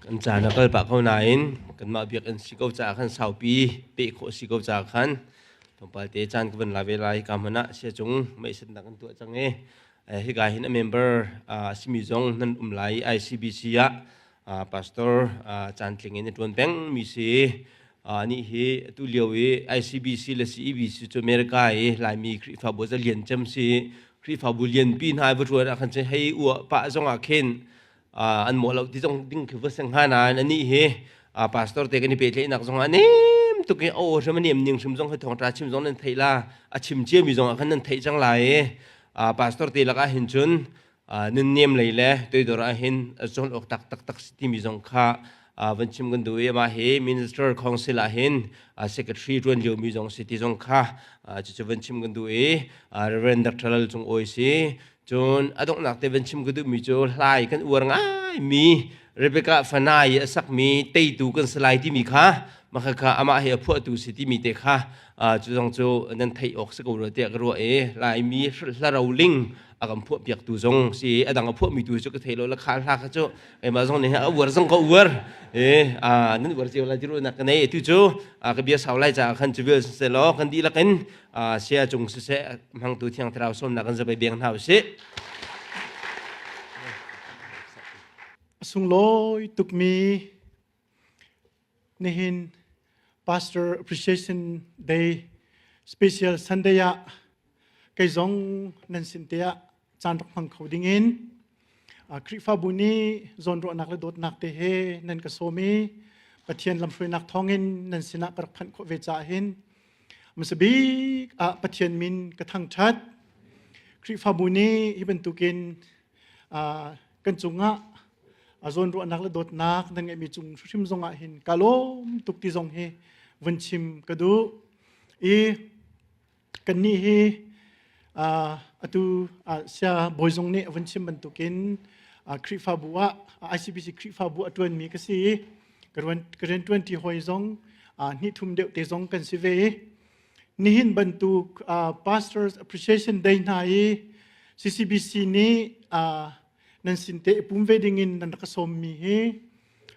Kan caan a kal pah ko nain kanmah biakinn si ko caah khan saupi peh khawh si ko caah khan tlawmpal te caan ka van la ve lai. Ka hmun ah siacung meisennak kan tuah cang i hika hin a member a simi zong nan um lai. ICBC ah pastor caantling in a ṭuan peng mi si. Anih hi atu lio i ICBC le CEBC cu America i Laimi Khrihfabu za lian cem si. Khrihfabu lianpi hna i va ṭuan ah khan cun hei uah pah zong ah khin an mawh lo ti zong ding khi va seng hnga nain anih hi pastor te kan i pehtlaihnak zong ah nem tuk i aw hrim a nem ning hrim zong hi thawngṭha chim zong nan theih la, a chim cia mi zong ah khan nan theih cang lai i pastor te lakah hin cun nun nem lei le toidor ah hin cawn awk tak tak tak si timi zong kha van chim kan duh i amah hi minister council ah hin secretary ṭuan lio mi zong si ti zong kha cucu van chim kan duh i Reverend Dr. Lal Cung Awi si. Cun a donghnak te van chim ka duhmi cu hlai kan uar ngaimi Rebecca Fanai i a sakmi Teitu Kan Si Lai timi kha maka kha amah hi a phuahtu si timi te kha cu zong cu nan theih awk si ko rua tiah ka ruah i Laimi hlaro ling a kan phuah piaktu zong si. A dang a phuahmi tu cu ka thei lo la kha hla kha cu keimah zong nih a uar zong ka uar e nan uar cio lai ti ruahnak ka nei. Tu cu ka bia sau lai caah khan cu vial siseh kan dihlak in sia cung siseh hmangtu Thiang Thlarau sawmnak kan zabai beng hna usih. Sunglawi tukmi nihin Pastor Appreciation Day Special Sunday ah kei zong nan sin te ah caan rak hmang kho ding in Khrihfabu nih zawnruahnak le dawtnak te he nan ka sawm i Pathian lamhruainak thawngin nan sinah ka rak phanh khawh ve caah hin hmasa bik ah Pathian min ka thangṭhat. Khrihfabu nih hi bantukin kan cungah zawnruahnak le dawtnak nan ngeihmi cung hrim zongah hin ka lawm tuk ti zong hi vun chim ka duh i kannih hi atu sia bawi zung nih a vun chim bantukin Khrihfabu ah ICBC Khrihfabu a ṭuanmi ka si i ka rian ṭuanṭi hawi zong hnih thum deuh te zong kan si ve i nihin bantuk Pastors Appreciation Day hna i CCBC nih nan sin te i pum ve dingin nan rak ka sawmmi hi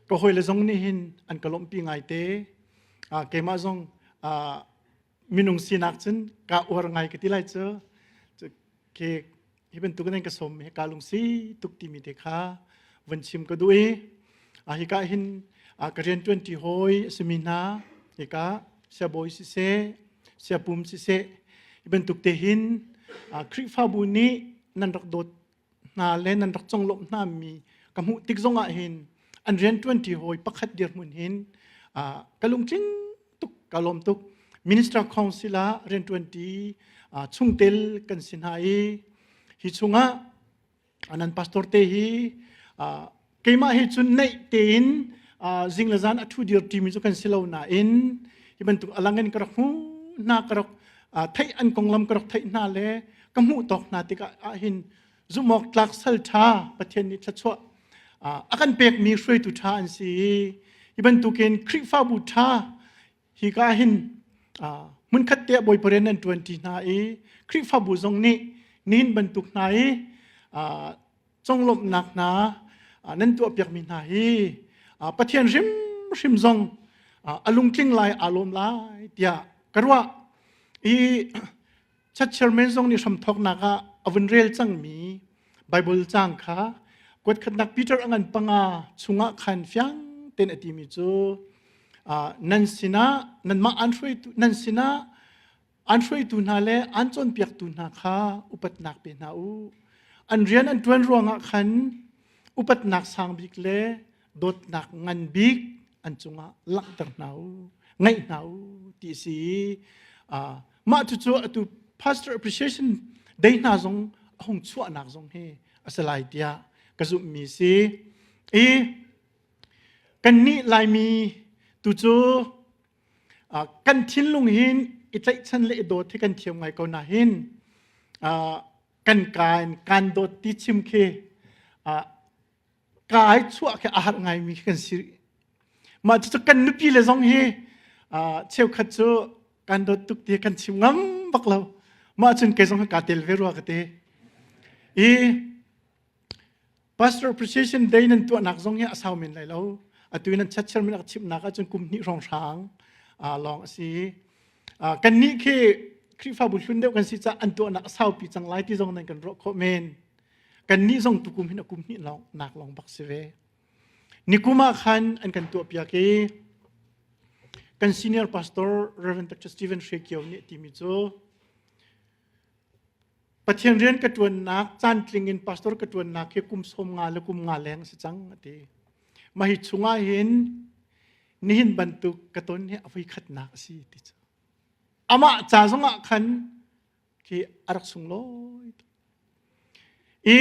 ka hawile zong nih hin an ka lawmhpi ngaite. Keimah zong minung sinak cun ka uar ngai ka ti lai cu. Ke hi bantuk in ka sawm hi ka lungsi tuk timi te kha van chim ka duh i a hika hin ka rian ṭuanṭi hawi a simi hna hika siabawi siseh, siapum siseh, hi bantuk te hin Khrihfabu nih nan rak dawt hna le nan rak conglawmh hna mi ka hmuh tik zongah hin an rian ṭuanṭi hawi pakhat dirhmun hin ka lungtling tuk, ka lawm tuk. Minister Council ah rian ṭuanṭi chungtel kan si hna i hi chungah nan pastor te hi keimah hi cun neih tein zing le zan a ṭhu dir ṭimi cu kan si lo nain hi bantuk alang in ka rak hmu hna, ka rak theih, an konglam ka rak theih hna le ka hmuh tawk hna tikah ahhin zumhawk tlak sal ṭha, Pathian nih thluachuah a kan pekmi hruaitu ṭha an si i hi bantukin Khrihfabu ṭha hi ka hin hmunkhat te ah Bawipa rian nan ṭuanṭi hna i Khrihfabu zong nih nihin bantuk hna i conglawmhnak hna nan tuahpiakmi hna hi Pathian hrimhrim zong a lungtling lai, aa lawm lai tiah ka ruah i Church chairman zong nih hramthawknak ah a vun rel cangmi Bible caang kha kuatkhatnak Peter a ngan panga chungah khan fiang tein a timi cu nan sinah nanmah an hruaitu, nan sinah an hruaitu hna le an cawnpiaktu hna kha upatnak pe hna u. An rian an ṭuan ruangah khan upatnak sang bik le dawtnak ngan bik an cungah langhter hna u, ngaih hna u ti a si. Mah cucu atu Pastor Appreciation Day hna zong a hung chuahnak zong hi a si lai tiah ka zumhmi si. I kannih Laimi tu cu kan thinlung hin i tlaihchan le i dawt hi kan thiam ngai ko na hin kan kaan kan dawt ti chim khi kai chuah khi a har ngaimi kan si. Mah cucu kan nupi le zong hi cheukhat cu kan dawt tuk ti kan chim ngam bak lo. Mah cun kei zong ka tel ve rua ka ti. I Pastor Appreciation Day nan tuahnak zong hi a sau men lai lo. Atu in an chat chairman a chimnak ahcun kum hnih hrawnghrang lawng a si. Kannih khi Khrihfabu hlun deuh kan si caah an tuahnak a saupi cang lai ti zong nan kan ruah khawh men. Kannih zong tukum hin a kum hnih lawng nak lawng bak si ve. Nikum ah khan an kan tuahpiak i kan senior pastor Reverend Dr. Stephen Hre Kio nih timi cu Pathian rian ka ṭuannak caantling in pastor ka ṭuannak hi kum 50 le kum nga leng a si cang a ti. Mah hi chungah hin nihin bantuk ka ton hi a voi khatnak a si ti cu. Amah ca zongah khan khi a rak sunglawi tuk. I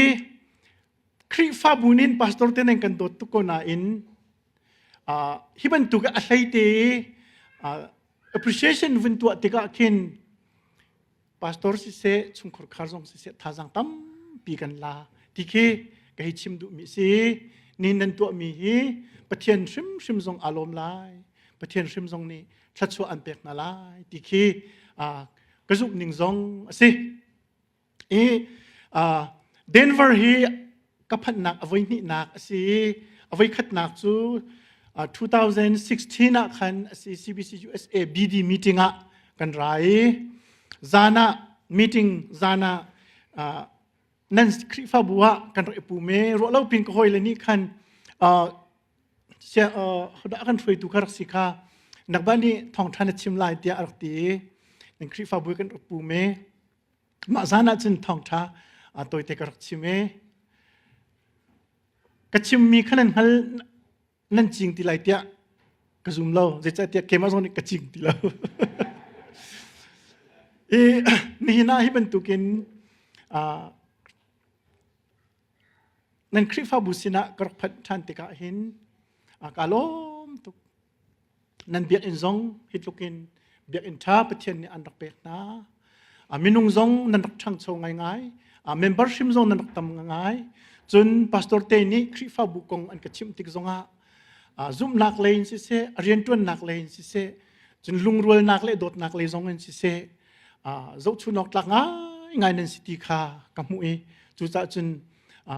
Khrihfabu nin pastor te nan kan dawt tuk ko nain hi bantuk a hlei te appreciation vun tuah tikah khin pastor siseh chungkhar khar zong siseh thazaang tampi kan la ti khi ka hei chim duhmi si. Ni nan tuahmi hi Pathian hrimhrim zong aa lawm lai, Pathian hrim zong nih thluachuah an pek hna lai ti khi ka zumh ning zong a si. I Denver hi ka phanhnak a voi hnihnak a si. A voi khatnak cu 2016 ah khan a si. CBC USA BD meeting ah kan ra i zan ah meeting zan ah nan Khrihfabu ah kan rak i pum i ruah lo pin ka hawile nih khan dah kan hruaitu kha rak si kha nakba nih thawngṭha na chim lai tiah a rak ti i nan Khrihfabu kan rak pum i mah zan ah cun thawngṭha tawite ka rak chim i ka chimmi kha nan hngal nan cing ti lai tiah ka zum lo, zeicahtiah keimah zong nih ka cing ti lo. I nihin ah hi bantukin nan Khrihfabu sinah ka rak phanh ṭhan tikah hin kaa lawm tuk. Nan biakinn zong hi tluk in biakinn ṭha Pathian nih an rak pek hna. Minung zong nan rak ṭhangcho ngaingai. Member hrim zong nan rak tam ngai. Cun pastor te nih Khrihfabu kong an ka chimh tik zongah zumhnak lei in siseh, rianṭuannak lei in siseh, cun lungrualnak le dawtnak lei zong in siseh, zohchunawk tlak ngaingai nan si ti kha ka hmuh i cucaah cun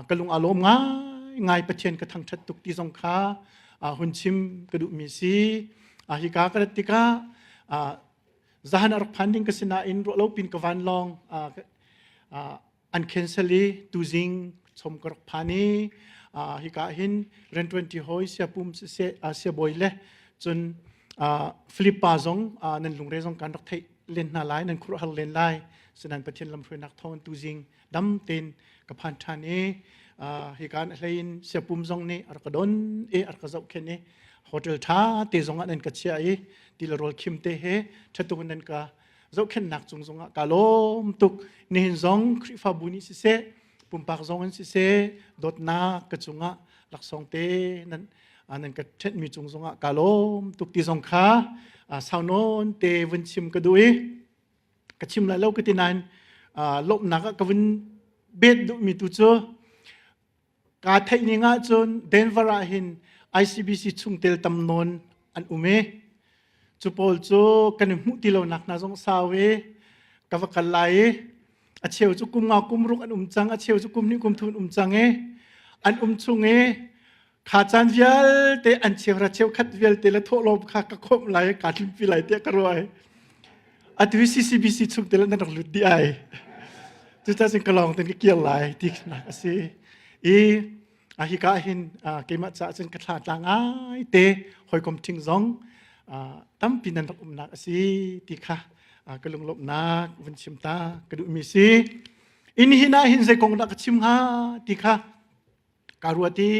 ka lung aa lawm ngaingai, Pathian ka thangṭhat tuk ti zong kha hun chim ka duhmi si. Hika ka rat tikah zahan a rak phan ding ka si nain ruah lo pin ka vanlawng an cancel i tuzing chom ka rak phan i hika hin rianṭuanṭi hawi siapum siseh, siabawi le cun Philippa zong nan lungre zong kan rak theih len hna lai, nan khuaruahhar len lai. Sinan Pathian lamhruainak thawng tuzing dam tein ka phan ṭhan i hika an hlei in siapum zong nih a rak ka don i a rak ka zohkhenh i hotel ṭha te zong ah nan ka chiah i ti le rawl khim te he ṭha tuk in nan ka zohkhenhnak cung zongah ka lawm tuk. Nihin zong Khrihfabu nih siseh, pumpak zong in siseh, dawtnak ka cungah laksawng te nan nan ka ṭhenhmi cung zongah ka lawm tuk ti zong kha sau nawn te vun chim ka duh i ka chim lai lo ka ti nain lawmhnak ah ka vun bet duhmi tu cu Kaa theih ning ahcun Denver ah hin ICBC chungtel tam nawn an um i cu pawl cu kan i hmuh ti lonak hna zong sau i ka va kal lai i a cheu cu kum nga kum ruk an um cang, a cheu cu kum hnih kum thum an um cang i an um chung i kha caan vialte an cheuhra cheukhat vialte le thawhlawm kha ka khawmh lai, kaa tlimpi lai tiah ka ruah i atu hi CCBC chung te nan rak lut dih ai. Cucaah cun ka lawng ten ka kir lai ti nak a si i a hika hin keimah caah cun ka thla tla ngai te, hawikom ṭhing zong tampi nan rak umnak a si ti kha ka lunglawmhnak vun chim ta ka duhmi si. In hin ah hin zei kong dah ka chim hnga ti kha ka ruat i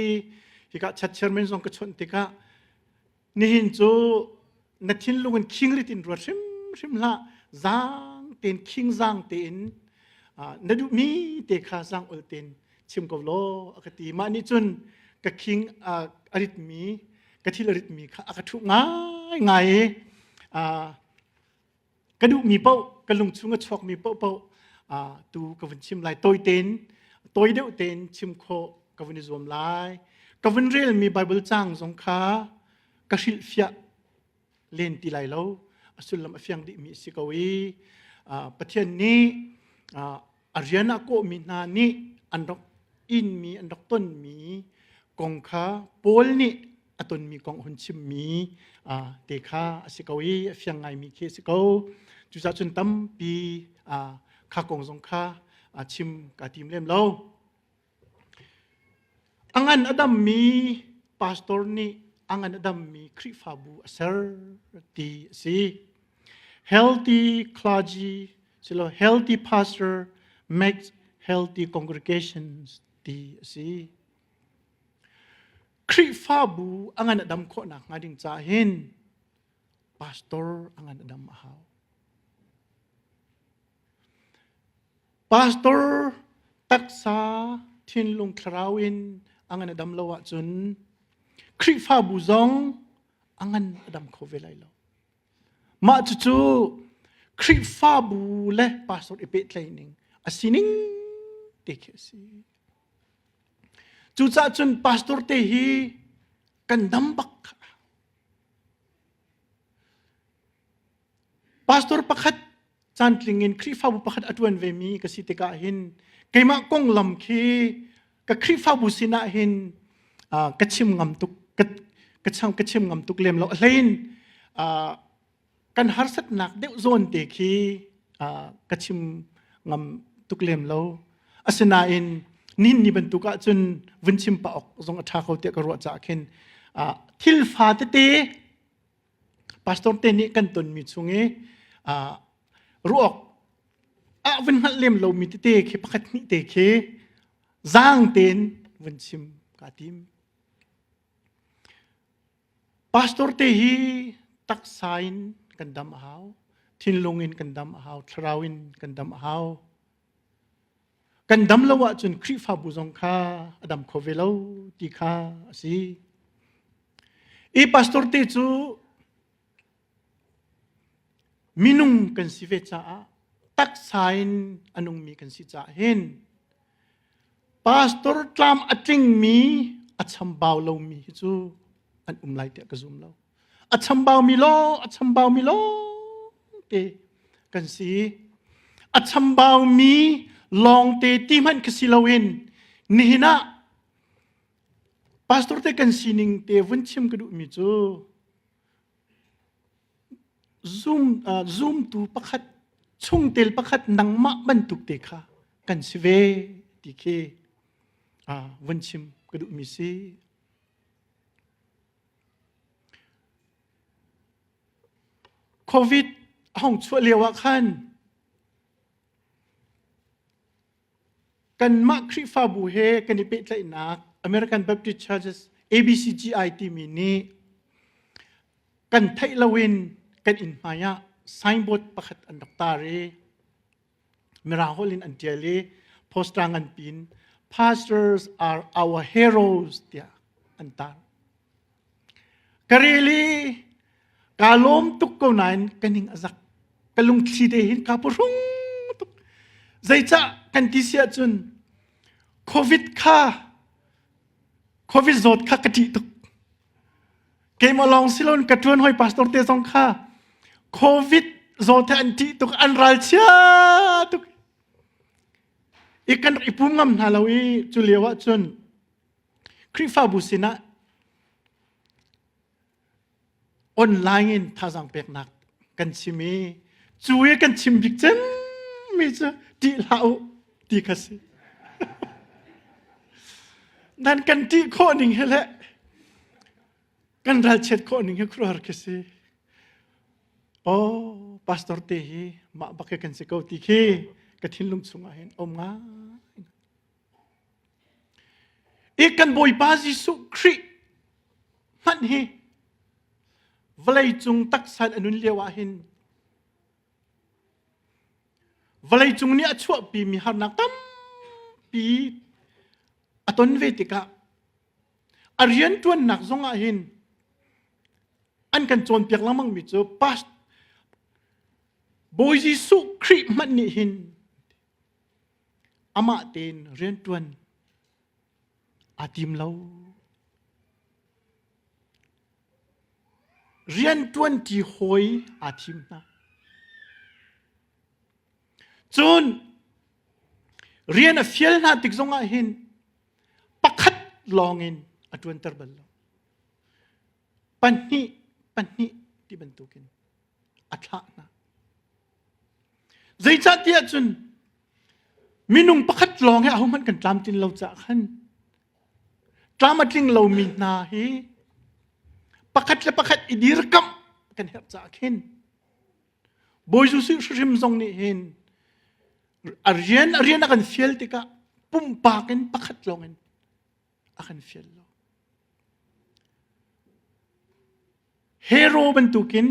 hika chat chairman zong ka chawnh tikah nihin cu na thinlung in khingrit in ruat hrimhrim hlah, zaang tein, khing zaang tein na duhmi te kha zaang ol tein chim ko law a ka ti. Mah nih cun ka khing a ritmi, ka thil a ritmi kha a ka thuh ngai ngai i ka duhmi paoh, ka lungchung a chuakmi paohpaoh tu ka vun chim lai. Tawi tein, tawi deuh tein chim khawh ka vun i zuam lai. Ka vun relmi Bible caang zong kha ka hrilhfiah len ti lai lo, a sullam a fiang dihmi a si ko i Pathian nih a rian ah kawhmi hna nih an rak inmi, an rak tonmi kong kha Paul nih. a tonmi kong hun chimmi te kha a si ko i a fiang ngaimi khi a si ko. Cucaah cun tampi kha kong zong kha chim ka tim lem lo. A ngan a dammi pastor nih a ngan a dammi Khrihfabu a ser ti a si. Healthy clergy silo healthy pastor makes healthy congregations ti a si. Khrihfabu a ngan a dam khawhnak hnga ding caah hin pastor a ngan a dam a hau. Pastor taksa thinlung thlarau in a ngan a dam lo ahcun Khrihfabu zong a ngan a dam kho ve lai lo. Mah cucu Khrihfabu le pastor i pehtlaih ning a sining te khi a si. Cucaah cun pastor te hi kan dam bak. Pastor pakhat caantling in Khrihfabu pakhat a ṭuan vemi ka si tikah hin keimah konglam khi ka Khrihfabu sinah hin ka chim ngam tuk ka ka chim ngam tuk lem lo a hlein kan harsatnak deuh zawn te khi ka chim ngam tuk lem lo asinain nihin ni bantuk ah cun vun chim pah awk zong a ṭha ko tiah ka ruah caah khin thil fa tete Pastor te nih kan tonmi chung i ruak ah vun hngalh lem lomi tete khi pakhat hnih te khi zaang tein vun chim kaa tim. Pastor te hi taksa in kan dam a hau, thinlung in kan dam a hau, thlarau in kan dam a hau. Kan dam lo ahcun Khrihfabu zong kha a dam kho ve lo ti kha a si. I pastor te cu minung kan si ve caah taksa in a nungmi kan si caah hin pastor tlam a tlingmi a chambau lomi hi cu an um lai tiah ka zum lo. A chambaumi lawng a chambaumi lawng te kan si. A chambaumi lawng te ti hmanh ka si loin nihin ah Pastor te kan sining te vun chim ka duhmi cu zoom uh, zoomtu pakhat chungtel pakhat nangmah bantuk te kha kan si ve ti khi uh, vun chim ka duhmi si. Covid a hung chuah lio ah khan Kanmah Khrihfabu he kan i pehtlaihnak American Baptist Churches ABCGI timi nih kan theih loin kan inn hmai ah signboard pakhat an rak tar i Mirang holh in an ṭial i poster nganpi in Pastors are our heroes tiah an tar. Ka rel i kaa lawm tuk ko nain ka ning a zak. Ka lungthli te hin kaa phuhrung tuk. Zeicah kan ti si ahcun COVID kha COVID zawt kha ka ṭih tuk. Keimah lawng si loin ka ṭuan hoi pastor te zong kha COVID zawt he an ṭih tuk an ralchia tuk. I kan rak i pum ngam hna lo i cu lio ah cun Khrihfabu sinah online in thazaang peknak kan chim i cu i kan chim bik cemmi cu ṭih hlah u ti kha si. Nan kan ṭih khawh ning hi le kan ralchiat khawh ning hi khuaruahhar khi si. Oh, pastor te hi mah bak hi kan si ko ti khi ka thinlung chungah hin um ngai. I kan Bawipa Jesuh Khrih hmanh hi vawleicung taksa in a nun lio ah hin vawleicung nih a chuahpimi harnak tampi a ton ve tikah a rianṭuannak zong ah hin an kan cawnpiak lengmangmi cu past Bawi Jesuh Khrih hmanh nih hin amah tein rianṭuan aa tim lo. Rianṭuanṭi hawi aa thim hna. Cun rian a fial hna tik zongah hin pakhat lawngin a ṭuanter bal lo. Pahnih pahnih ti bantukin a thlah hna. Zeicahtiah cun minung pakhat lawng hi ahohmanh kan tlamtlin lo caah khan tlam a tling lomi hna hi pakhat le pakhat i dirkamh kan herh caah khin Bawi Jesuh hrim zong nih hin a rian a rian a kan fial tikah pumpak in pakhat lawng in a kan fial lo. Hero bantukin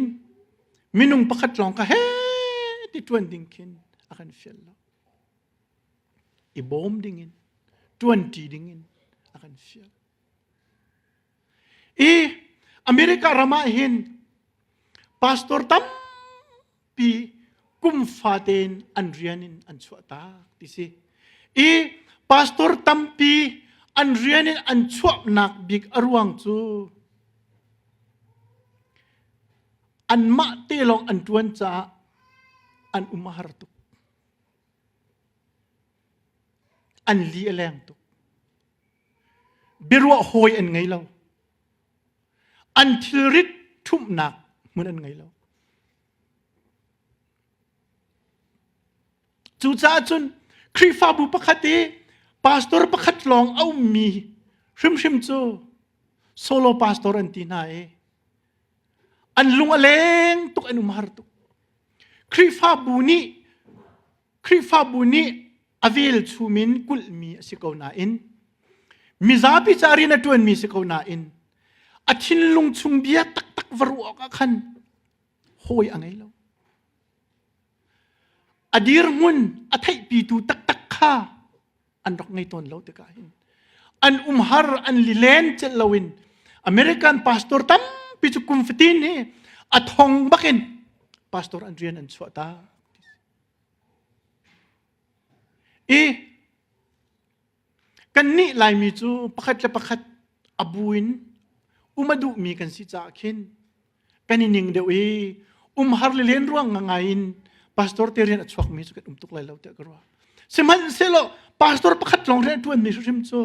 minung pakhat lawng kha he ti ṭuan ding khin a kan fial lo. I bawm dingin, ṭuanṭi dingin a kan fial. I America ram ah hin pastor tampi kum fate in an rian in an chuah tak ti si. I pastor tampi an rian in an chuahnak bik a ruang cu anmah te lawng an ṭuan caah an um a har tuk. An li a leng tuk. Biaruah hawi an ngei lo. An thilrit ṭhumhnak hmun an ngei lo. Cucaah cun Khrihfabu pakhat i pastor pakhat lawng a ummi hrimhrim cu solo pastor an ti hna i an lung a leng tuk an um har tuk. Khrihfabu nih Khrihfabu nih a velchum in kulhmi a si ko nain mizapi ca rian a ṭuanmi si ko nain a thinlung chung bia taktak va ruah awk ah khan hawi a ngei lo. A dirhmun a theihpitu taktak kha an rak ngei tawn lo tikah hin an umhar an lilen celh loin American pastor tampi cu kum fatin hi a thong bakin pastor an rian an chuah ta. I kannih Laimi cu pakhat le pakhat a bu in um a duhmi kan si caah khin kan i ning deuh i umhar le len ruang ngai in pastor te rian a chuakmi cu kan um tuk lai lo tiah ka ruah. Sihmanhsehlaw pastor pakhat lawng rian a ṭuanmi hrimhrim cu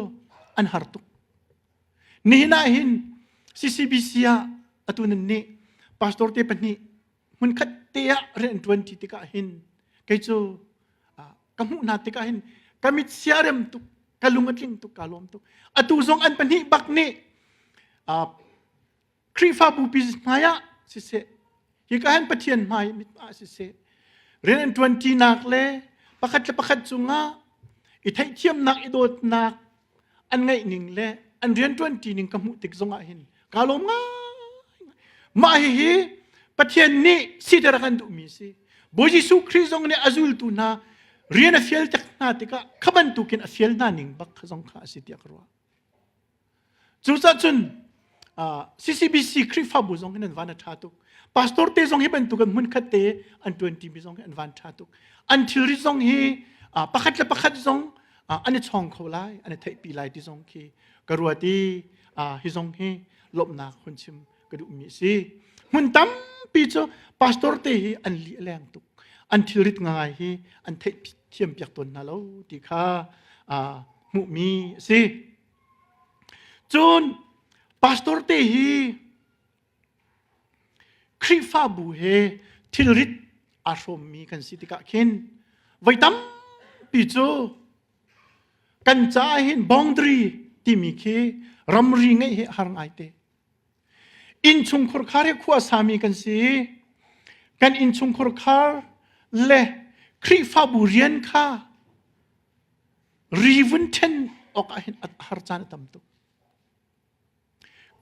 an har tuk. Nihin ah hin CCBC ah atu nan nih pastor te pahnih hmunkhat te ah rian an ṭuan ṭi tikah hin kei cu ka hmuh hna tikah hin ka mit siarem tuk ka lung a tling tuk ka lawm tuk atu zong an pahnih bak nih Khrihfabu pi hmai ah siseh hika hin Pathian hmai mit ah siseh rian an ṭuan ṭinak le pakhat le pakhat cungah i theihthiamnak i dawtnak an ngeih ning le an rianṭuan ṭi ning ka hmuh tik zongah hin kaa lawm ngai. Mah hihi Pathian nih siter a kan duhmi a si. Bawi Jesuh Khrih zong nih a zultu hna rian a fial tik hna tikah kha bantukin a fial hna ning bak kha zong kha a si tiah ka ruah. Cucaah cun CCBC Khrihfabu zong hin an van a ṭha tuk. Pastor te zong hi bantuk an hmunkhat te an ṭuanṭimi zong hi an van ṭha tuk. An thilri zong hi pakhat le pakhat zong an i chawng kho lai, an i theihpi lai ti zong khi ka ruat i hi zong hi lawmhnak hun chim ka duhmi a si. Hmun tampi cu pastor te hi an li a leng tuk. An thilrit ngai hi an theih thiam piak tawn hna lo ti kha hmuhmi a si. Cun pastor te hi Khrihfabu he thilrit aa hrawmmi kan si tikah khin voi tampi cu kan caah hin boundary timi khi ramri ngeih hi a har ngai te. Innchungkhur khar hi khua sami kan si. Kan innchungkhur khar le Khrihfabu rian kha ri vun ṭhen awk ah hin a har caan a tam tuk.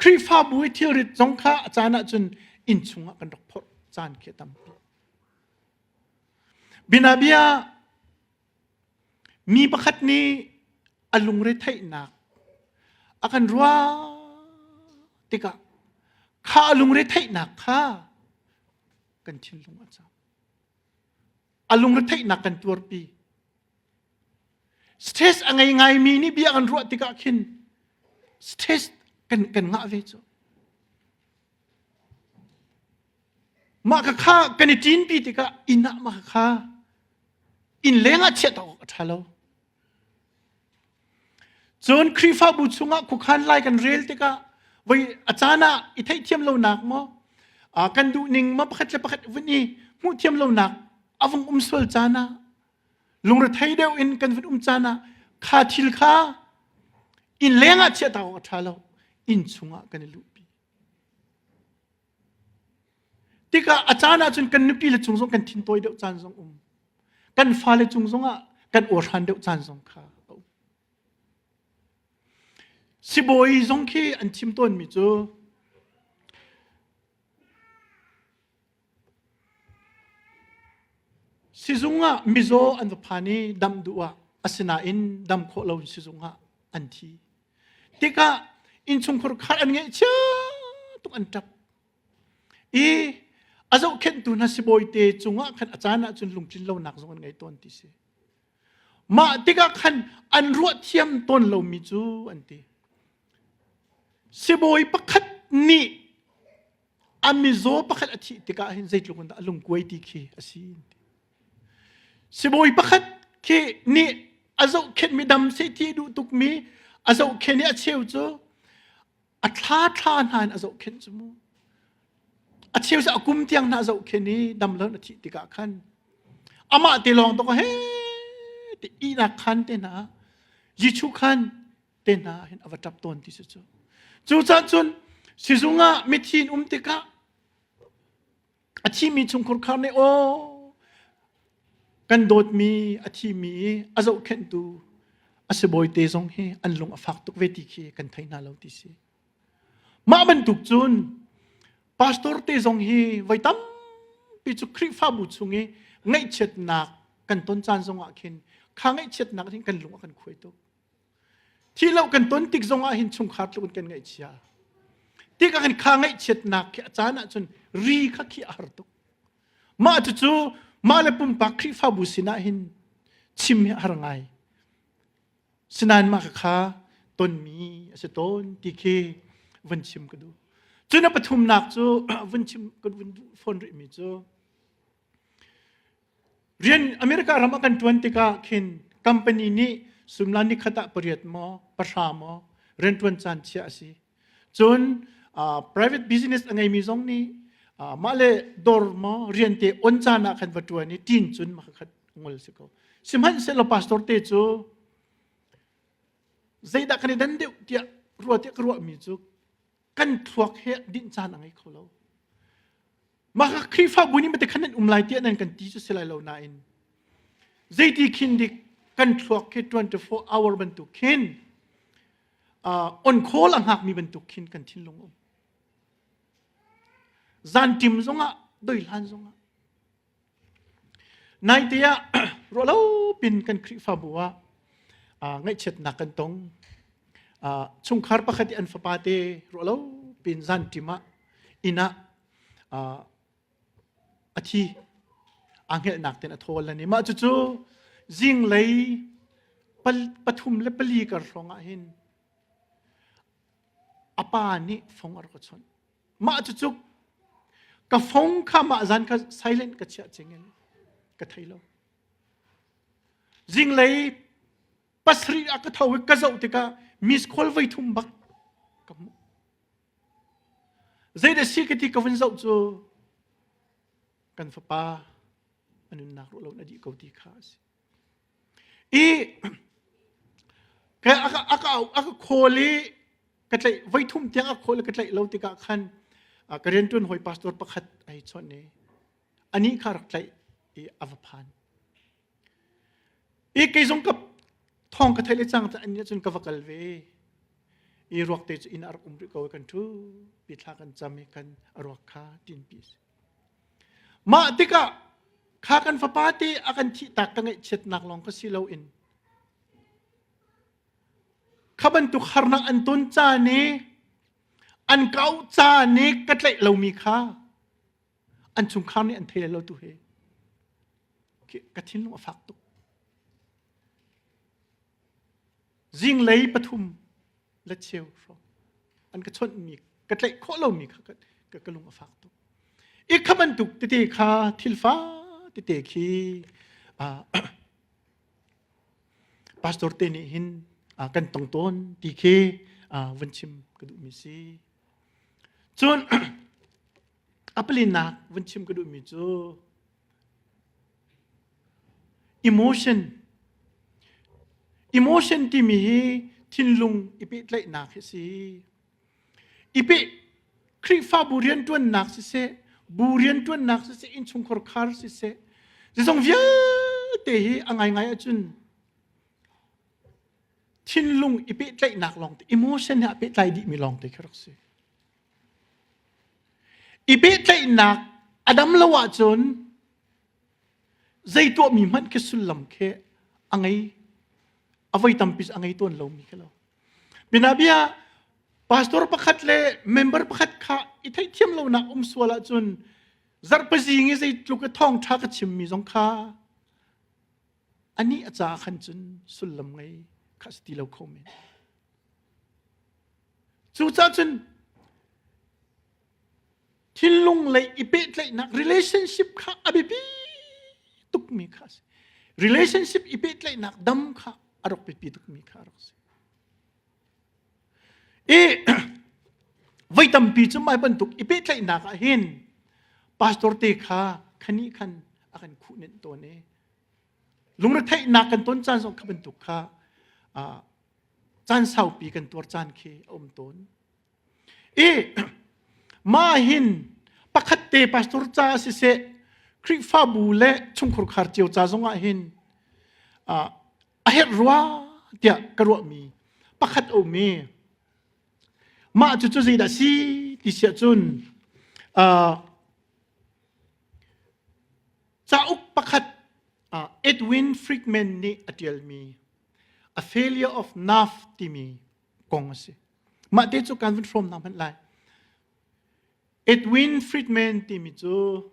Khrihfabu i thilrit zong kha a caan ahcun innchung ah kan rak phorh caan khi a tampi. Binabia mi pakhat nih a lungre theihnak a kan ruah tikah kha a lungre theihnak kha kan thinlung a cam. A lungre theihnak kan tuarpi. Stress a ngei ngaimi nih bia kan ruah tikah khin stress kan kan ngah ve cu. Mah ka kha kan i ṭinpi tikah inn ah mah ka kha inn leng ah chiah awk a ṭha lo. Cun Khrihfabu chungah khuakhan lai kan rel tikah Voi a caan ah i theihthiam lonak maw kan duh ning maw pakhat le pakhat vun i hmuh thiam lonak a vung um sual caan ah lungrethei deuh in kan vun um caan ah kha thil kha inn leng ah chiah ta awk a ṭha lo inn chungah kan i luhpi. Tikah a caan ahcun kan nupi le cung zong kan thin tawi deuh caan zong um. Kan fale cung zongah kan awhran deuh caan zong kha a um. Sibawi zong khi an chim tawnmi cu sizung ah mizaw an va phan i dam duh ah asinain dam khawh lo in sizung ah an thi. Tikah innchungkhar khar an ngeihchia tuk an ṭap. I a zohkhenhtu hna sibawi te cungah khan a caan ahcun lungtlin lonak zong an ngei tawn ti si. Mah tikah khan an ruah thiam tawn lomi cu an ti. Sibawi pakhat nih a mizaw pakhat a thih tikah hin zeitluk in dah a lungkuai ti khi a si. Sibawi pakhat khi nih a zohkhenhmi dam seh ti duh tukmi a zohkhenh i a cheu cu a thla thla hna in a zohkhenh cu mu. A cheu cu a kum tiang hna a zohkhenh i dam lo a thih tikah khan amah te lawng to he te ihnak khan te hna Jesuh khan te hna hin a va ṭap tawn ti si cu. Cucaah cun sizung ah mithi in um tikah a thimi chungkhur khar nih aw kan dawtmi a thimi i a zohkhenhtu a sibawi te zong hi an lung a fak tuk ve ti khi kan thei hna lo ti si. Mah bantuk cun pastor te zong hi voi tampi cu Khrihfabu chung i ngaihchiatnak kan ton caan zong ah khin kha ngaihchiatnak hin kan lung a kan khuai tuk. Thi lo kan ton tik zong ah hin chungkhar tluk in kan ngaihchia. Tik ah khan kha ngaihchiatnak khi a caan ahcun ri kha khi a har tuk. Mah cucu mah le pumpak Khrihfabu sinah hin chim hi a har ngai. Sinain mah kha tonmi a si tawn ti khi vun chim ka duh. Cun a pathumnak cu vun chim ka vun duh fawn rihmi cu Rian America ram a kan ṭuan tikah khin company nih sumla nikhat ah pariat maw pahra maw rianṭuan caan chiah a si. Cun uh, private business a ngeimi zong nih uh, mah le dawr maw rian te on caan ah khan va ṭuan i ṭin cun mah khat ngol si ko. Sihmanhsehlaw pastor te cu zeidah kan i dan deuh tiah ruah tiah ka ruahmi cu kan thluak he dinh caan a ngei kho lo. Mah kha Khrihfabu nih mate khan nan um lai tiah nan kan ti cu si lai lo nain zeiti khin dik kan thluak khi 24 hour bantuk khin uh, on call a hngakmi bantuk khin kan thinlung um. Zan tim zongah doi hlan zongah Naite ah ruahlo pin kan Khrihfabu ah uh, ngaihchiatnak kan tong. Uh, chungkhar pakhat i an fapa te ruahlo pin zan ṭim ah inn ah uh, a thi. Aa hngelhnak ten a thawl an i mah cucu zinglei pal, pathum le pali kar hrawng ah hin a pa nih fong a rak ka chawnh. Mah cucu ka phone kha mah zan kha silent ka chiah cing in ka thei lo. Zinglei pasarih ah ka tho i ka zoh tikah miss call voi thum bak ka hmuh. Zeidah si ka ti ka vun zoh cu kan fapa a nunnak ruah lo na dih ko ti kha a si. I ka a ka a ka call i ka tlaih voi thum tiang a call i ka tlaih lo tikah khan ka rianṭuan hawi pastor pakhat a hei chawnh i anih kha rak tlaih i a va phan. I kei zong ka thawng ka theih le cang an nih cun ka va kal ve. I ruak te cu inn ah rak um rih ko i kan ṭhu pi thla kan cam i kan a ruak kha ṭinpi a si. Mah tikah kha kan fapa te a kan thihtak ka ngaihchiatnak lawng ka si loin kha bantuk harnak an ton caan i an kau caan i ka tlaih lomi kha an chungkhar nih an thei lo tu hi ka thinlung a fak tuk. Zinglei pathum le cheu hrawng an ka chawnhmi ka tlaih khawh lomi kha ka, ka lung a fak tuk. I kha bantuk tete kha thilfa tete khi pastor te nih hin kan tong tawn ti khi vun chim ka duhmi si. Cun a palinak vun chim ka duhmi cu emotion emotion timi hi thinlung i pehtlaihnak hi si. I peh Khrihfabu rianṭuannak siseh, bu rianṭuannak siseh, innchungkhar khar siseh, zeizong vialte hi a ngaingai ahcun thinlung i pehtlaihnak lawngte, emotion he a pehtlai dihmi lawngte khi rak si. I pehtlaihnak a dam lo ahcun zei tuahmi hmanh khi sullam khi a ngei a voi tampi a ngei tawn lomi khi lo. Binabia pastor pakhat le member pakhat kha i theihthiam lonak um sual ahcun zarhpazing i zeitluk i thawngṭha ka chimmi zong kha anih a caah khan cun sullam ngei kha si ti lo kho men. Cucaah cun thinlung lei i pehtlaihnak relationship kha a biapi tukmi kha a si. Relationship i pehtlaihnak dam kha a rak biapi tukmi kha a rak si. I voi tampi cu mai bantuk i pehtlaihnak ah hin pastor te kha khani khan a kan khuhnenh tawn i lungretheihnak kan ton caan zong kha bantuk kha caan saupi kan tuar caan khi a um tawn. I mah hin pakhat te pastor ca siseh Khrihfabu le chungkhur khar cio ca zong ah hin a herh rua tiah ka ruahmi pakhat a um i mah cucu zeidah si ti siah cun cauk pakhat Edwin Friedman nih a ṭialmi A Failure of Nerve timi kong a si. Mah te cu kan vun hrawm hna hmanh lai. Edwin Friedman timi cu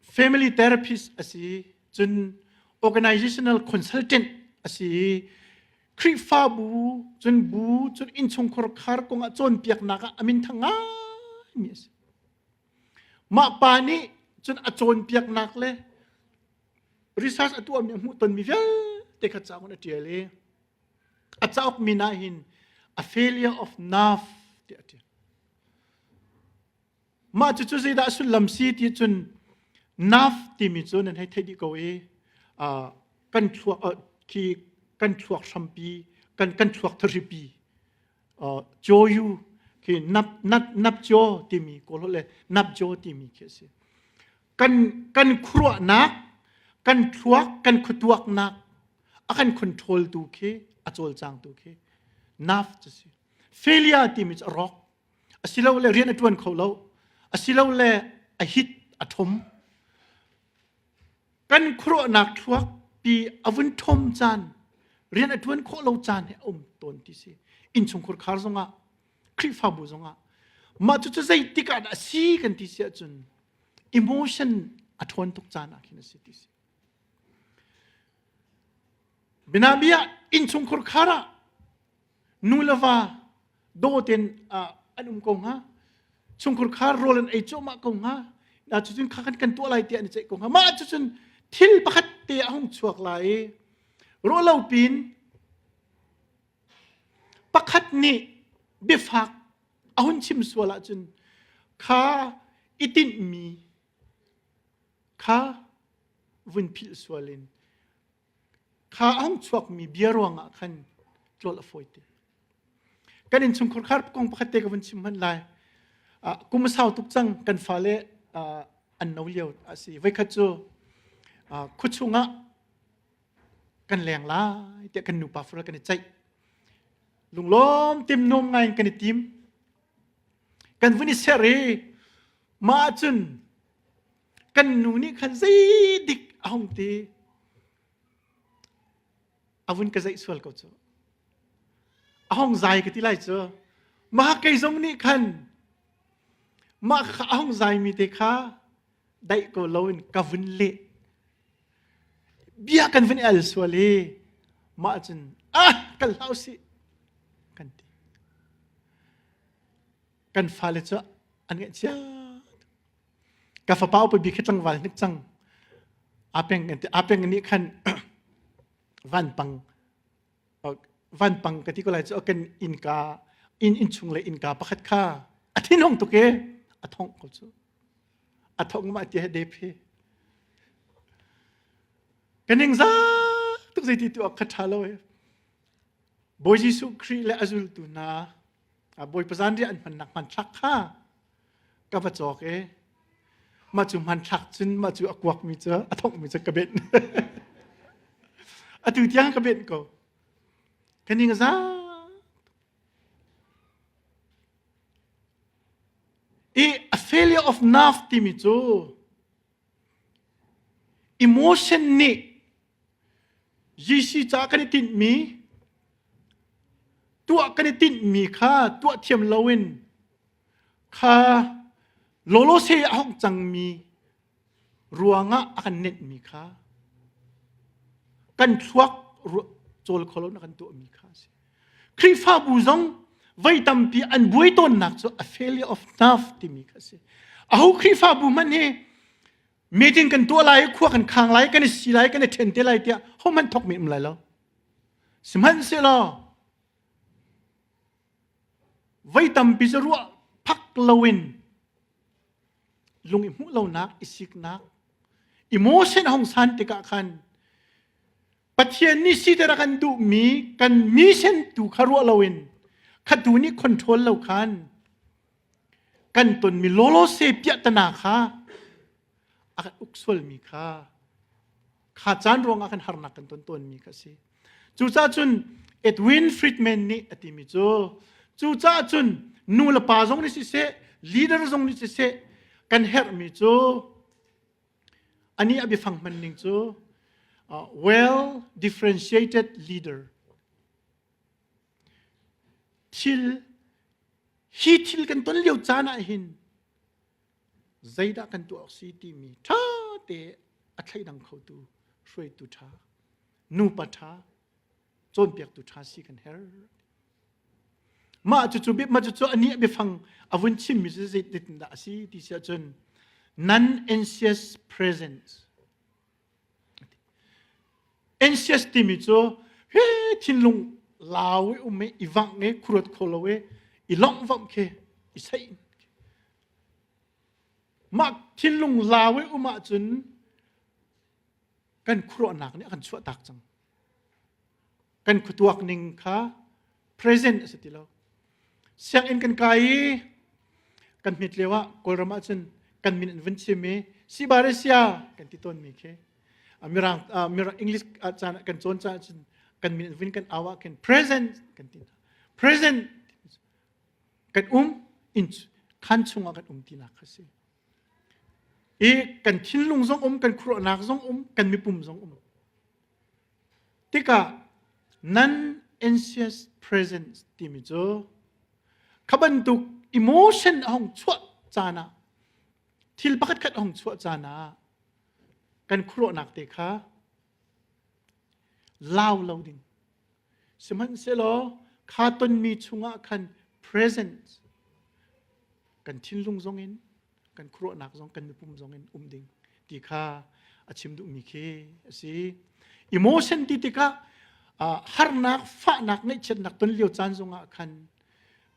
family therapist a si, cun organizational consultant a si i Khrihfabu cun bu cun innchungkhar khar kong ah cawnpiaknak ah a minthang ngaimi a si. Mah pa nih cun a cawnpiaknak le research a tuahmi a hmuhtonmi vialte kha cauk in a ṭial i a cauk min ah hin a failure of nerve tiah a ṭial. Mah cucu zeidah a sullam si ti cun nerve timi cu nan hei theih dih ko i kan thluak khi kan thluak hrampi kan kan thluak tharipi Joyu khi nap nap nap jo timi kawl le nap jo timi khi a si. Kan kan khuaruahnak kan thluak kan khuatuaknak a kan control tu khi a cawlcangtu khi nerve cu si. Failure timi cu a rawk asilole rian a ṭuan kho lo asilole a hit a ṭhom kan khuaruahnak thluak pi a vun ṭhom caan rian a ṭuan khawh lo caan he a um tawn ti si innchungkhur khar zongah Khrihfabu zongah mah cucu zeitik ah dah a si kan ti si ahcun emotion a ṭhawn tuk caan ah khin a si ti si Binabia innchungkhur khar ah nu le va daw tein an um ko hnga chungkhur khar rawl an ei cuahmah ko hnga na cucun kha kan kan tuah lai tiah an i ceih ko hnga mah cucun thil pakhat te a hung chuak lai i ruah lo pin pakhat nih biafak a hun chim sual ahcun kha i tinhmi kha vun philh sual in Kha a hung chuakmi bia ruangah khan tlol a fawi te. Kan innchungkhar khar kong pakhat te ka vun chim hmanh lai. Kum a sau tuk cang kan fale an no lio a si. Voikhat cu khuachung ah kan leng lai tiah kan nupa fura kan i ceih. Lunglawm timnum ngai in kan i tim. Kan vun i ser i mah cun kan nu nih khan zeidik a hung ti a vun ka zeih sual ko cu a hung zai ka ti lai cu mah kei zong nih khan mah kha a hung zai mi te kha daih ko loin ka vun leh bia kan vun el sual i mah cun ah kal hlah usih kan ti kan fale cu an ngaihchia ka fapa upa bik khi tlangval hnik cang apeng apeng nih khan vanpang vanpang ka ti ko lai cu kan innka Inn innchung le innka pakhat kha a thinhung tuk i a thongh ko cu. A thongh mah ti he dep hi. Ka ning za tuk zeiti tu awk kha ṭha lo e. Bawi Jesuh Khrih le a zultu hna Bawipa zanriah an hmannak hmanthlak kha ka va cawk i mah cu hmanthlak cun mah cu a kuakmi cu a thongmi cu ka benh. Atu tiang ka benh ko. Ka ning a za. I a failure of nerve timi cu emotion nih GC ca kan i tinhmi tuah kan i tinhmi kha tuah thiam loin kha lawlawse a hong cangmi ruangah a kan nenhmi kha kan thluak cawl kho lo na kan tuahmi kha a si. Khrihfabu zong voi tampi an buai tawnnak cu a failure of nerve timi kha a si. Aho Khrihfabu hmanh hi meeting kan tuah lai khua kan khang lai kan i si lai kan i ṭhen te lai tiah hohmanh thawk mi um lai lo sihmanhsehlaw voi tampi cu ruah phak loin lung i hmuh lonak i siknak emotion hong san tikah khan Pathian nih siter a kan duhmi kan mission tu kha ruah loin khatu nih control lo khan kan tonmi lawlawse piahtana kha a kan uk sualmi kha kha caan ruangah kan harnak kan ton tawnmi kha si. Cucaah cun Edwin Friedman nih a timi cu cucaah cun nu le pa zong nih siseh leader zong nih siseh kan herhmi cu Anih a biafang hman ning cu well differentiated leader. Thil hi thil kan ton lio caan ah hin zeidah kan tuah awk si timi ṭha te a thleidang khotu hruaitu ṭha nupa ṭha cawnpiaktu ṭha si kan herh. Mah cucu mah cucu anih biafang a vun chimmi cu zeitindah a si ti si ahcun non-anxious presence. Anxious timi cu he thinlung lau i um i i vangh i khuruat kho lo i i longh vamh khi i seih. Mah thinlung lau i um ahcun kan khuaruahnak nih a kan chuahtak cang. Kan khuatuak ning kha present a si ti lo. Sianginn kan kai i kan hmet lio ah Kawlram ahcun kan min an vun chim i Sibaresia kan ti tawnmi khi mirang mirang English caan kan cawn caah cun kan min an vun kan au ah khin present kan ti hna. Present kan um in khan chungah kan um tinak kha si. I kan thinlung zong um, kan khuaruahnak zong um, kan mipum zong um. Tikah non-anxious presence timi cu kha bantuk emotion a hung chuah caan ah thil pakhat khat a hung chuah caan ah kan khuaruahnak te kha lau lo ding. Sihmanhsehlaw kha tonmi chungah khan presence kan thinlung zongin kan khuaruahnak zong kan mipum zongin um ding ti kha a chim duhmi khi a si. Emotion ti tikah harnak, fahnak, ngaihchiatnak ton lio caan zongah khan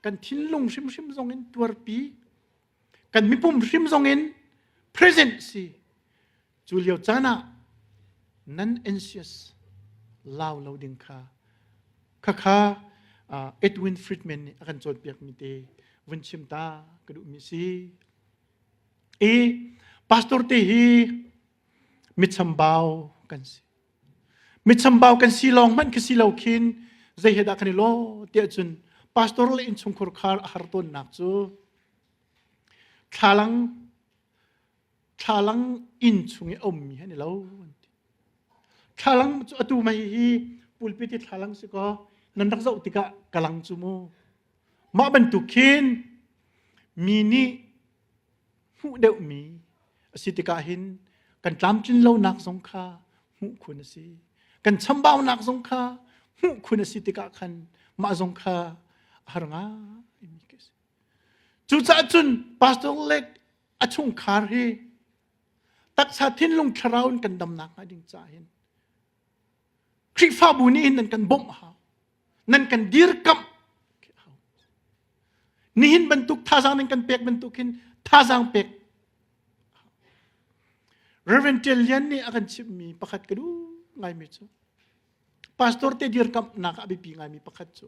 kan thinlung hrimhrim zongin tuarpi kan mipum hrim zongin present si cu lio caan ah nan anxious lau lo ding kha khakha Edwin Friedman nih a kan cawnpiakmi te vun chim ta ka duhmi si. I pastor te hi mitchambau kan si. Mitchambau kan si lawng hmanh khi si lo khin zei he dah kan i law tiah cun pastor le innchungkhar khar a har tawnnak cu thlalang thlalang inn chung i a ummi he ni lo an ti. Thlalang cu atu mei hi pulpit i thlalang si kaw nan rak zoh tikah ka lang cu mu. Mah bantuk khin mi nih hmuh deuhmi a si tikah hin kan tlamtlin lonak zong kha hmuh khun a si. Kan chambaunak zong kha hmuh khun a si tikah khan mah zong kha a har ngai mi khi a si. Cucaah cun pastor le a chungkhar hi taksa thinlung thlarau in kan damnak hnga ding caah hin Khrihfabu nih hin nan kan bawmh hau nan kan dirkamh hau. Nihin bantuk thazaang nan kan pek bantuk hin thazaang pek. Reverend Tian Lian nih a kan chimhmi pakhat ka duh ngaimi cu pastor te dirkamhnak ah a biapi ngaimi pakhat cu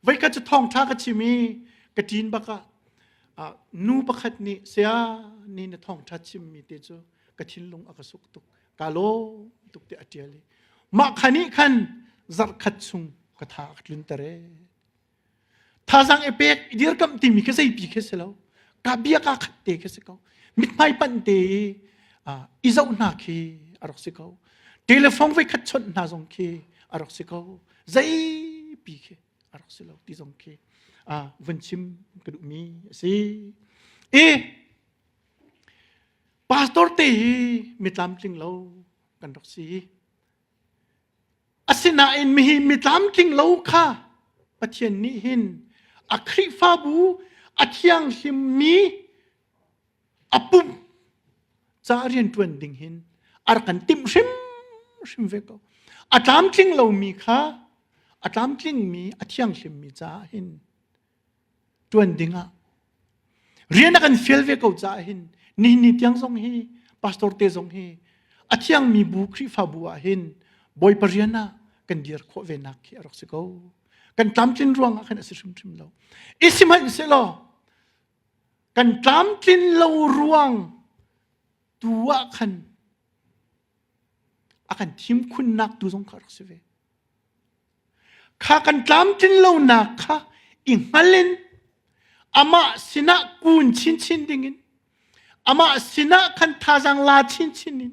voikhat cu thawngṭha ka chim i ka ṭin bak ah nu pakhat nih saya ni na thawngṭha chimmi te cu ka thinlung a ka suk tuk ka lawm tuk te a ṭial i mah kha nih khan zarh khat chung ka tha a ka tlunter ee Thazaang i pek i dirkamh timi khi zeipi khi si lo. Ka bia ka khat te khi si ko. Mithmai panh te i i zoh hna khi a rak si ko. Telephone voi khat chawnh hna zong khi a rak si ko. Zeipi khi a rak si lo ti zong khi vun chim ka duhmi a si. I pastor te hi mi tlamtling lo kan rak si. Asinain mihi mi tlamtling lo kha Pathian nih hin a Khrihfabu a thianghlimmi a pum ca rianṭuan ding hin a rak kan timh hrimhrim ve ko. A tlamtling lomi kha a tlamtlingmi a thianghlimmi caah hin ṭuan dingah rian a kan fial ve ko caah hin nihin ni tiang zong hi pastor te zong hi a thiangmi bu Khrihfabu ah hin Bawipa rian ah kan dir khawh ve nak khi a rak si ko kan tlamtlin ruangah khan a si hrimhrim lo i sihmanhsehlaw kan tlamtlin lo ruang tu ah khan a kan thim khunnak tu zong kha a rak si ve Kha kan tlamtlin lonak kha i hngal in amah sinah kun chinchin dingin amah sinah khan thazaang la chinchin in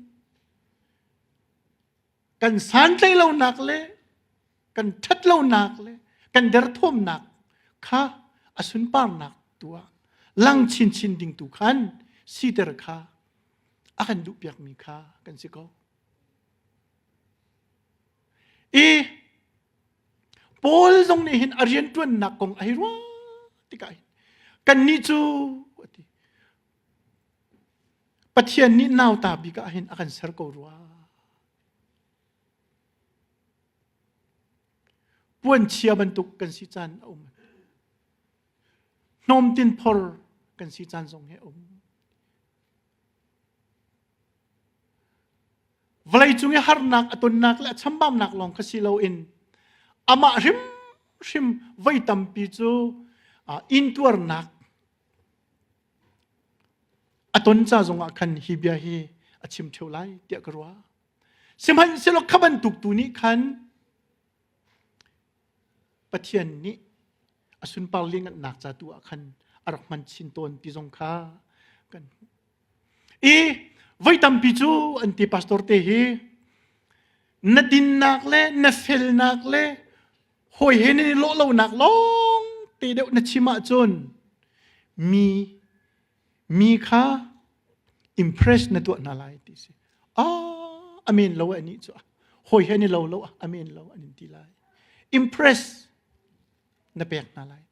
kan santlaih lonak le kan ṭhat lonak le kan derthawmnak kha a sunparnak tu ah lang chinchin ding tu khan siter kha a kan duhpiakmi kha kan si ko. I Paul zong nih hin a rianṭuannak kong a hei ruah tikah hin kannih cu a ti Pathian nih nauta bik ah hin a kan ser ko rua. Puanchia bantuk kan si caan a um. Hnawmtin phor kan si caan zong hi a um. Vawleicung i harnak a tonnak le a chambaunak lawng kha si loin amah hrimhrim voi tampi cu intuarnak a ton ca zongah khan hi bia hi a chim ṭheo lai tiah ka ruah. Sihmanhsehlaw kha bantuk tu nih khan Pathian nih a sunpar lianhngannak ca tu ah khan a rak hman chin tawn ti zong kha kan hmuh. I voi tampi cu an ti pastor te hi na dinnak le na felnak le hawi he nan i lawh lonak lawng te deuh na chim ahcun mi mi kha impress na tuah hna lai ti si. Ah, amen lo ani cu. Hawi he ni lo lo amen lo an in ti lai. Impress na pek hna lai.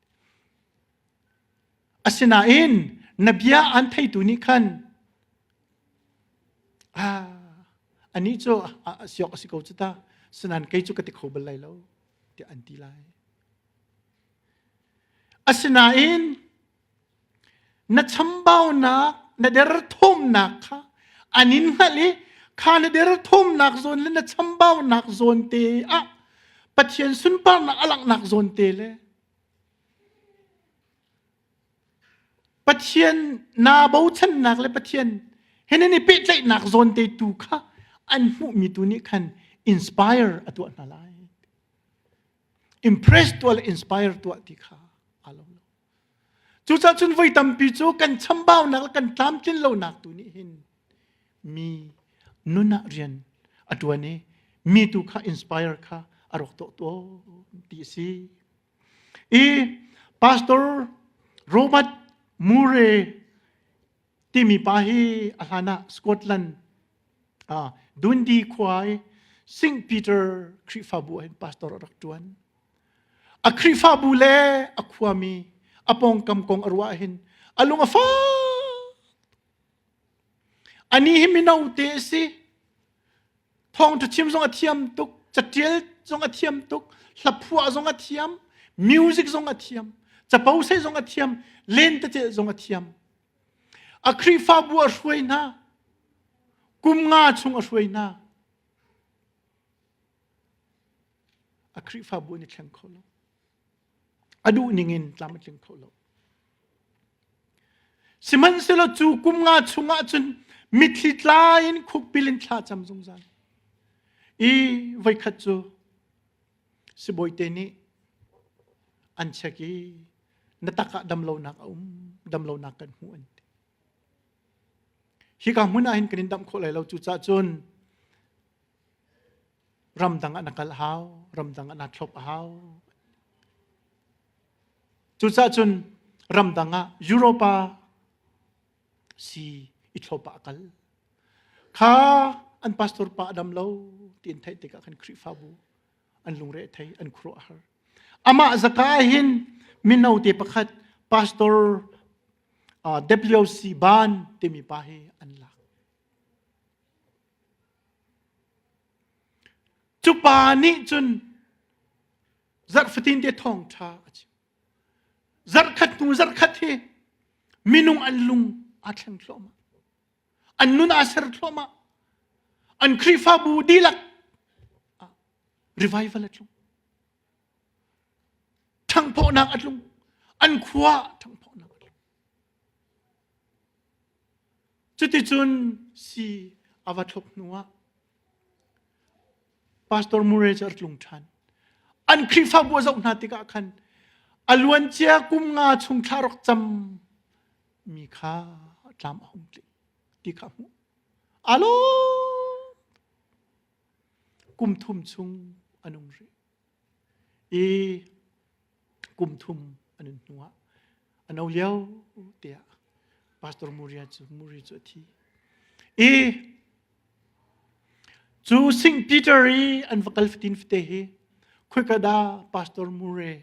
Asinain na bia an theitu nih khan ah anih cu siok a si ko cu ta sinan kei cu ka ti kho bal lai lo tiah an ti lai. Asinain na chambaunak na derthawmnak kha an in hngalh i kha na derthawmnak zawn le na chambaunak zawn te ah Pathian sunparnak a langhnak zawn te le Pathian naa bochannak le Pathian he nan i pehtlaihnak zawn te tu kha an hmuhmi tu nih khan inspire a tuah hna lai. Impress tuah le inspire tuah ti kha aa lo lo. Cucaah cun voi tampi cu kan chambaunak le kan tlamtlin lonak tu nih hin mi nun ah rian a ṭuan i mi tu kha inspire kha a rak tuah tawn ti a si. I Pastor Robert Murray timi pa hi a hlan ah Scotland ah Dundee khua i St. Peter Khrihfabu ah hin pastor a rak ṭuan. A Khrihfabu le a khuami a pawngkam kong a ruah hin a lung a fak. Ani hi mino te a si. Thawngṭha chim zong a thiam tuk, caṭial zong a thiam tuk, hlaphuah zong a thiam, music zong a thiam. Capo sei zong a thiam, lentecelh zong a thiam. A Khrihfabu a hruai hna. Kum nga chung a hruai hna. A Khrihfabu an i thleng kho lo. A duh ning in tlam a tling kho lo. Sihmanhsehlaw cu kum nga chungah cun mitthli tla in khukbil in thla cam zungzal. I voikhat cu sibawite nih an check i na tak ah damlonak a um, damlonak kan hmuh an ti. Hika hmun ah hin kan in damh khawh lai lo cucaah cun ramdang ah na kal a hau, ramdang ah naa thlop a hau. Cucaah cun ramdang ah Europa si i thlop ah a kal. Kha an pastor pa a dam lo ti an theih tikah khan Khrihfabu an lungre a thei, an khuaruah a har. Amah zaka ah hin mino te pakhat pastor WC Ban timi pa hi an lak. Cu pa nih cun zarh fatin te thawngṭha a chim. Zarhkhat hnu zarhkhat hi minung an lung aa thleng thluahmah. An nun aa ser thluahmah. An Khrihfabu dihlak revival a tlung. Ṭhangphawhnak a tlung. An khua ṭhangphawhnak a tlung. Cuticun si a va thlop hnuah Pastor Murray cu a tlung ṭhan. An Khrihfabu a zoh hna tikah khan a luancia kum nga chung thla rak cam mi kha tlam a hung tling ti kha a hmuh. Alo kum thum chung a nung rih. I kum thum a nun hnuah a no lio tiah Pastor Muria cu Muri cu a thi. I cu St. Peter i an va kal fatin fate hi khoika dah Pastor Murray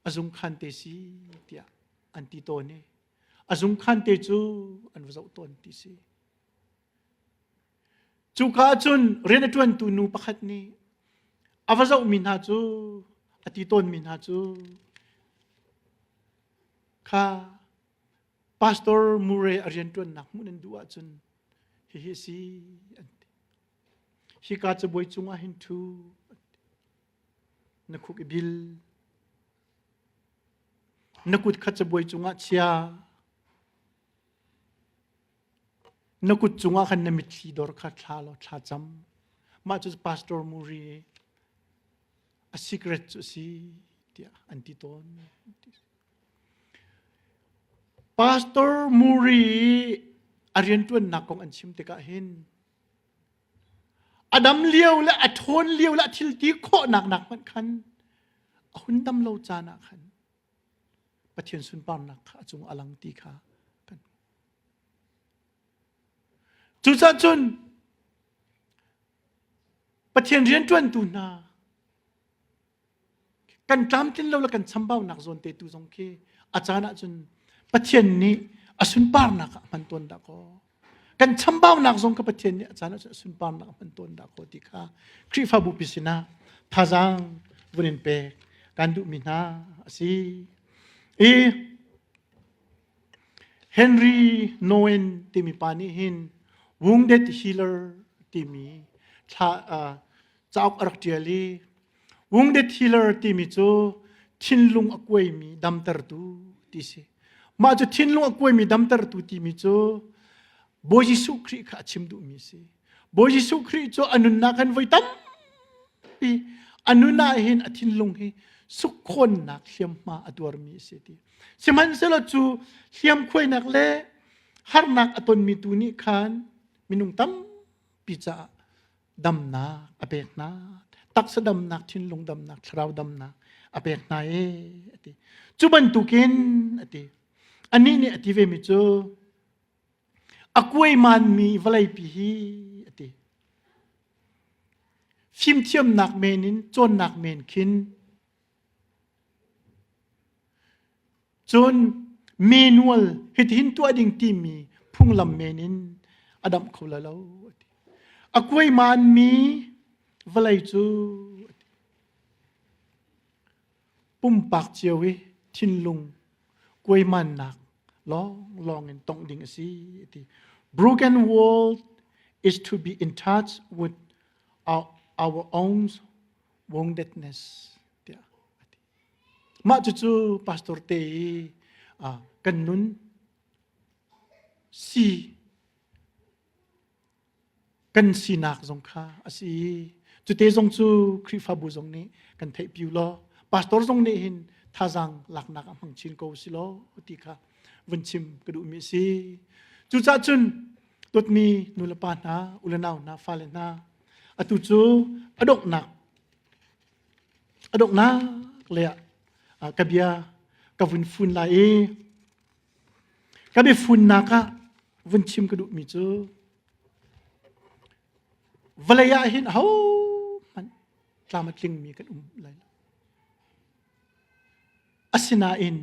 a zungkhan te si tiah an ti tawn i a zungkhan te cu an va zoh tawn ti si. Cuka ah cun rian a ṭuantu nu pakhat nih a va zohmi hna cu a ti tawnmi hna cu kha Pastor Murray a rianṭuannak hmuh nan duh ahcun hihi a si an ti. Hika cabuai cungah hin ṭhu an ti. Na khuk i bil. Na kut kha cabuai cungah chia. Na kut cungah khan na mitthli dor kha thla law thla cam. Mah cu Pastor Muri a secret cu a si tiah an ti tawn. Pastor Muri a rianṭuannak kong an chim tikah hin a dam lio le a ṭhawn lio le a thil ti khawhnak nak hmanh khan a hun dam lo caan ah khan Pathian sunparnak kha a cung a lang ti kha kan hmuh. Cucaah cun Pathian rianṭuantu hna kan tlamtlin lo le kan chambaunak zawn te tu zong khi a caan ahcun Pathian nih a sunparnak ah hman tawn dah kaw kan chambaunak zong kha Pathian nih a caan ahcun a sunparnak a hman tawn dah kaw ti kha Khrihfabu pi sinah thazaang vun in pek kan duhmi hna a si. I Henry Nowen timi pa nih hin Wounded Healer timi thla cauk a rak ṭial i Wounded healer timi cu thinlung a kuaimi damtertu ti si. Mah cu thinlung a kuaimi damtertu timi cu Bawi Jesuh Khrih kha a chim duhmi si. Bawi Jesuh Khrih cu a nunnak hin voi tampi a nun ah hin a thinlung hi sukhawnnak hliamhma a tuarmi a si ti. Sihmanhsehlaw cu hliamkhuainak le harnak a tonmi tu nih khan minung tampi caah damnak a pek hna taksa damnak thinlung damnak thlarau damnak a pek hna e a ti cu bantukin a ti anih nih a ti ve mi cu a kuaimanmi vawleipi hi a ti fimthiamnak men in cawnnak men khin Cun manual hitihin tuah ding timi phunglam men in a damh kho la lo a ti. A kuaimanmi vawlei cu a ti. Pumpak cio i thinlung kuaimannak lawnglawng in tongh ding a si ti. Broken world is to be in touch with our, our own woundedness tiah a ti. Mah cucu pastor te i kan nun si kan sinak zong kha a si cute zong cu Khrihfabu zong nih kan theih piu law pastor zong nih hin thazaang laknak a hmang chin ko si law ti kha vun chim ka duhmi a si. Cucaah cun dawtmi nulepa hna, ulenau hna, fale hna atu cu a donghnak a donghnak le ah ka bia ka vun fun lai i Ka biafunnak ah vun chim ka duhmi cu vawlei ah hin ahohmanh tlam a tlingmi kan um lai lo. Asinain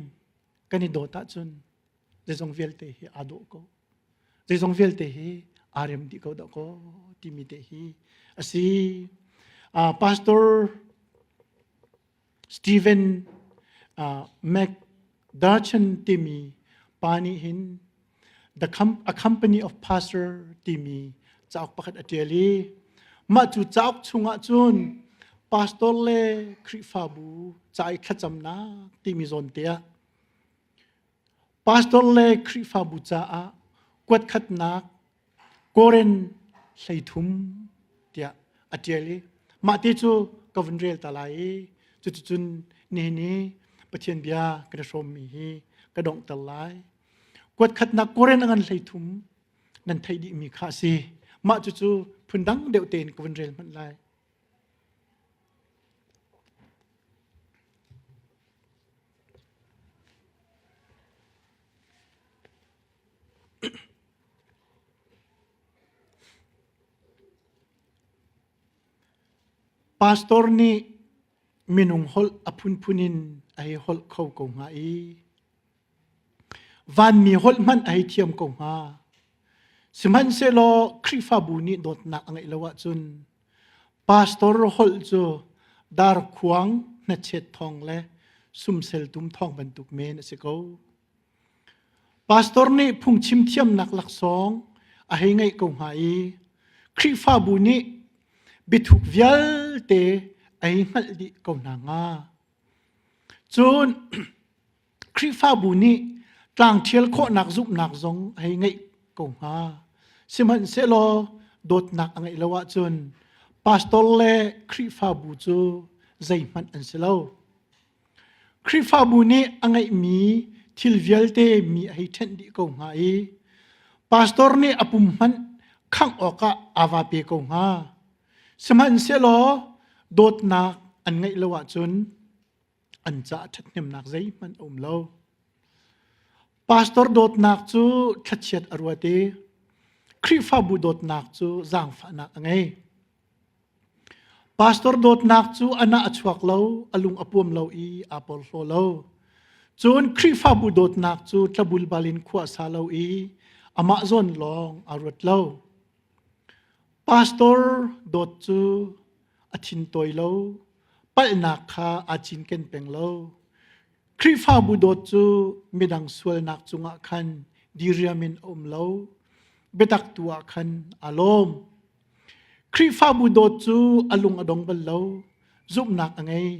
kan i dawt ahcun zeizong vialte hi aa dawh ko. Zeizong vialte hi aa rem dih ko dah kaw timi te hi a si. Pastor Stephen McDurchan timi pa nih hin The A Company of Pastor timi cauk pakhat a ṭial i mah cu cauk chungah cun pastor le Khrihfabu ca i thlacamnak timi zawn te ah pastor le Khrihfabu caah kuatkhatnak Korin 13 tiah a ṭial i mah te cu ka vun rel ta lai i cuticun nihin i Pathian bia kan i hrawmmi hi ka donghter lai. Kuatkhatnak Korin a ngan 13 nan theih dihmi kha a si. Mah cucu phundang deuh tein ka vun rel hmanh lai. Pastor nih minung holh a phunphun in a hei holh kho ko hnga i vanmi holh hmanh a hei thiam ko hnga. Sihmanhsehlaw Khrihfabu nih dawtnak a ngeih lo ahcun pastor holh cu darkhuang hnachet thawng le sumsel tum thawng bantuk men a si ko. Pastor nih phungchim thiamnak laksawng a hei ngeih ko hnga i Khrihfabu nih biathuk vialte a hei hngalh dih ko hna hnga. Cun Khrihfabu nih tlangṭhial khawhnak zumhnak zong a hei ngeih ko hnga. Sihmanhsehlaw dawtnak a ngeih lo ahcun pastor le Khrihfabu cu zeihmanh an si lo. Khrihfabu nih a ngeihmi thil vialte mi a hei ṭhenh dih ko hnga i pastor nih a pum hmanh khangh awkah aa va pe ko hnga. Sihmanhsehlaw dawtnak an ngeih lo ahcun an caah ṭhathnemnak zeihmanh a um lo. Pastor dawtnak cu thlachiat a ruat i Khrihfabu dawtnak cu zaangfahnak a ngei. Pastor dawtnak cu a nah a chuak lo, a lung a puam lo i aa porhlaw lo. Cun Khrihfabu dawtnak cu tlabulbal in khua a sa lo i amah zawn lawng aa ruat lo. Pastor dawt cu a thintawi lo, palhnak kha aa cinken peng lo. Khrihfabu dawt cu midang sualnak cungah khan diriam in a um lo, biatak tu ah khan aa lawm. Khrihfabu dawt cu a lung a dong bal lo, zumhnak a ngei.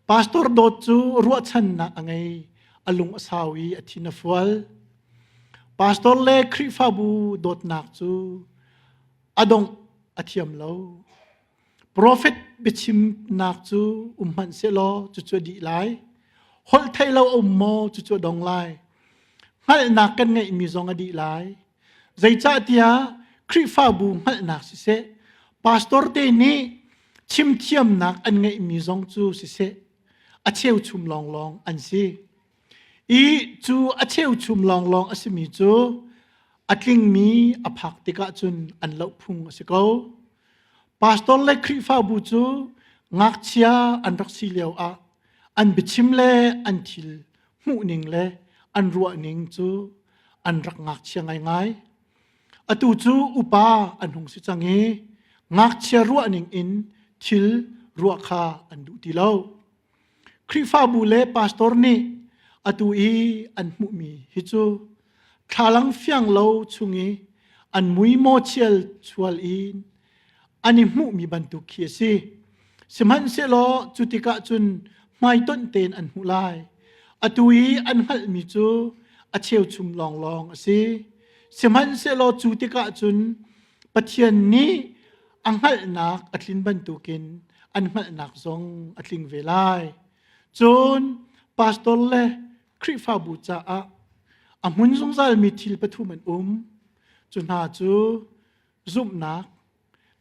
Pastor dawt cu ruahchannak a ngei, a lung a sau i a thin a fual. Pastor le Khrihfabu dawtnak cu a dongh a thiam lo. Profet biachimnak cu um hmanh sehlaw cucu a dih lai. Holh theih lo a um maw cucu a dong lai. Hngalhnak kan ngeihmi zong a dih lai. Zeicahtiah Khrihfabu hngalhnak siseh, pastor te nih chimthiamnak an ngeihmi zong cu siseh, a cheuchum lawnglawng an si. I cu a cheuchum lawnglawng a simi cu a tlingmi a phak tikah cun an loh phung a si ko. Pastor le Khrihfabu cu ngakchia an rak si lio ah an biachim le an thil hmuhning le an ruahning cu an rak ngakchia ngaingai. Atu cu upa an hung si cang i ngakchia ruahning in thil ruah kha an duh ti lo. Khrihfabu le pastor nih Atu i an hmuhmi hi cu thlalang fiang lo chung i an mui maw chial chual in an i hmuhmi bantuk khi a si. Sihmanhsehlaw cu tikah cun hmaitonh tein an hmuh lai. Atu i an hngalhmi cu a cheuchum lawnglawng a si. Sihmanhsehlaw cu tikah cun Pathian nih a hngalhnak a tlin bantukin an hngalhnak zong a tling ve lai. Cun pastor le Khrihfabu caah a hmun zungzalmi thil pathum an um. Cu hna cu zumhnak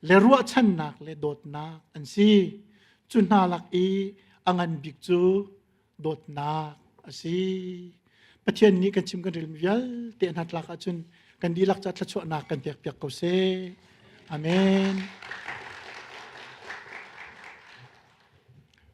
le ruahchannak le dawtnak an si. Cu hna lak i a ngan bik cu dawtnak a si. Pathian nih kan chim kan relmi vialte hna tlak ahcun kan dihlak ca thluachuahnak kan pek piak ko seh. Amen.